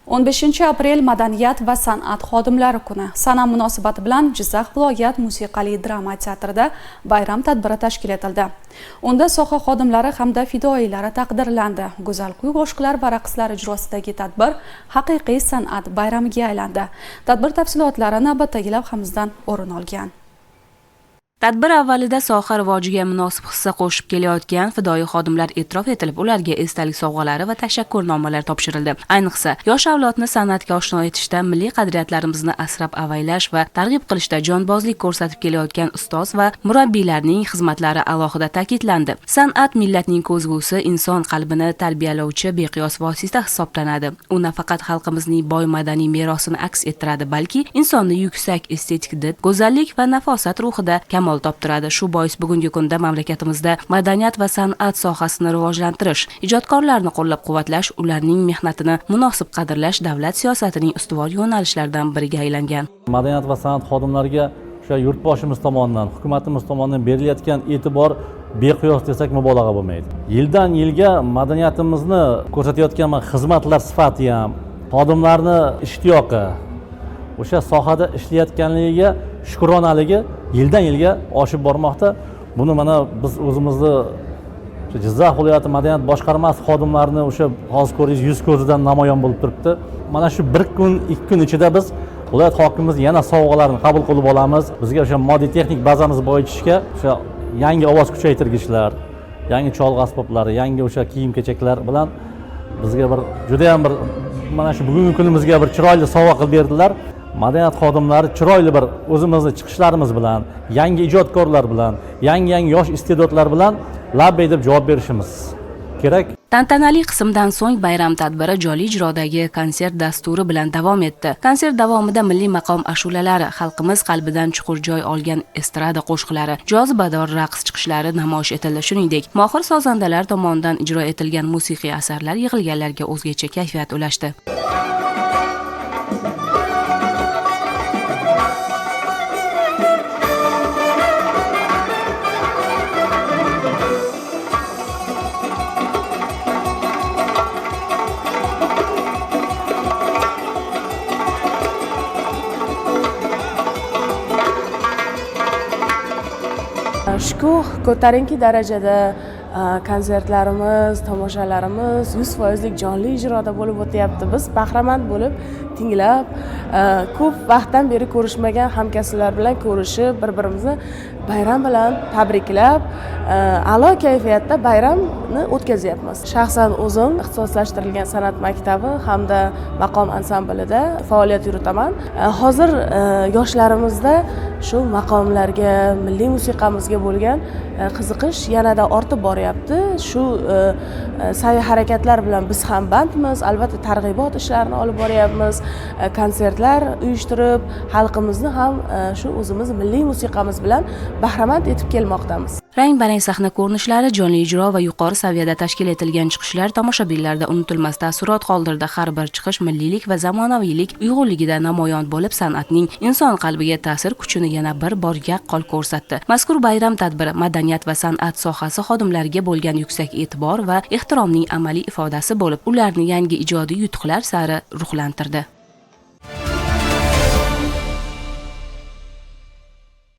15 aprel Madaniyat va san'at xodimlari kuni. Sana munosabati bilan Jizzax viloyat musiqali drama teatrida bayram tadbiri tashkil etildi. Unda soha xodimlari hamda fidoyilari taqdirlandi. Go'zal kuy qo'shiqlar va raqslar ijrosidagi tadbir haqiqiy san'at bayramiga aylandi. Tadbir tafsilotlari navbatdagi lavhamizdan o'rin olgan. Tadbir avvalida soha rivojiga munosib hissa qo'shib kelayotgan fidoyi xodimlar e'tirof etilib, ularga esdalik sovg'alari va tashakkurnomalar topshirildi. Ayniqsa, yosh avlodni san'atga oshno etishda, milliy qadriyatlarimizni asrab avaylash va targ'ib qilishda jonbozlik ko'rsatib kelayotgan ustoz va murabbiylarning xizmatlari alohida ta'kidlandi. San'at millatning ko'zgusi, inson qalbini tarbiyalovchi beqiyos vosita hisoblanadi. U nafaqat xalqimizning boy madaniy merosini aks ettiradi, balki insonni yuksak estetik did, go'zallik va nafosat ruhida kamol toptiradi. Shu bois bugungi kunda mamlakatimizda madaniyat va san'at sohasini rivojlantirish, ijodkorlarni qo'llab-quvvatlash, ularning mehnatini munosib qadrlash davlat siyosatining ustuvor yo'nalishlaridan biriga aylangan. Madaniyat va san'at xodimlariga o'sha yurtboshimiz tomonidan, hukumatimiz tomonidan berilayotgan e'tibor beqiyos desak, mubolag'a bo'lmaydi. Yildan yilga madaniyatimizni ko'rsatayotgan xizmatlar sifati ham, xodimlarni ishtiyoqi, o'sha sohada ishlayotganligiga shukronaligi yildan yilga oshib bormoqda. Buni mana biz o'zimizni Jizzax viloyati madaniyat boshqarmasi xodimlarini o'sha hozir ko'rdingiz, yuz ko'zidan namoyon bo'lib turibdi. Mana shu bir kun, 2 kun ichida biz viloyat hokimimiz yana sovg'alarini qabul qilib olamiz. Bizga o'sha moddiy texnik bazamizni boyitishga o'sha yangi ovoz kuchaytirgichlar, yangi cholg'u asboblari, yangi o'sha kiyim kechaklar bilan bizga bir judayam bir mana shu bugungi kunimizga bir chiroyli sovg'a qilib berdilar. Madaniyat xodimlari chiroyli bir o'zimizni chiqishlarimiz bilan, yangi ijodkorlar bilan, yangi yangi yosh iste'dodlar bilan labbay deb javob berishimiz kerak. Tantanali qismdan so'ng bayram tadbiri jonli ijrodagi konsert dasturi bilan davom etdi. Konsert davomida milliy maqom ashulalari, xalqimiz qalbidan chuqur joy olgan estrada qo'shiqlari, jozibador raqs chiqishlari namoyish etildi. Shuningdek, mohir sozandalar tomonidan ijro etilgan musiqiy asarlar yig'ilganlarga o'zgacha kayfiyat ulashdi. Shukuh ko'tarinki darajada konsertlarimiz, tomoshalarimiz 100 foizlik jonli ijroda bo'lib o'tyapti. Biz bahramand bo'lib tinglab, ko'p vaqtdan beri ko'rishmagan hamkasblar bilan ko'rishib, bir birimizni bayram bilan tabriklab, a'lo kayfiyatda bayramni o'tkazyapmiz. Shaxsan o'zim ixtisoslashtirilgan san'at maktabi hamda maqom ansamblida faoliyat yuritaman. Hozir yoshlarimizda shu maqomlarga, milliy musiqamizga bo'lgan qiziqish yanada ortib boryapti. Shu sa'y harakatlar bilan biz ham bandmiz albatta, targ'ibot ishlarini olib boryapmiz, konsertlar uyushtirib, xalqimizni ham shu o'zimiz milliy musiqamiz bilan bahramand etib kelmoqdamiz. Rang barang sahna ko'rinishlari, jonli ijro va yuqori saviyada tashkil etilgan chiqishlar tomoshabinlarda unutilmas taassurot qoldirdi. Har bir chiqish milliylik va zamonaviylik uyg'unligida namoyon bo'lib, san'atning inson qalbiga ta'sir kuchini yana bir bor yaqqol ko'rsatdi. Mazkur bayram tadbiri madaniyat va san'at sohasi xodimlariga bo'lgan yuksak e'tibor va ehtiromning amaliy ifodasi bo'lib, ularni yangi ijodiy yutuqlar sari ruhlantirdi.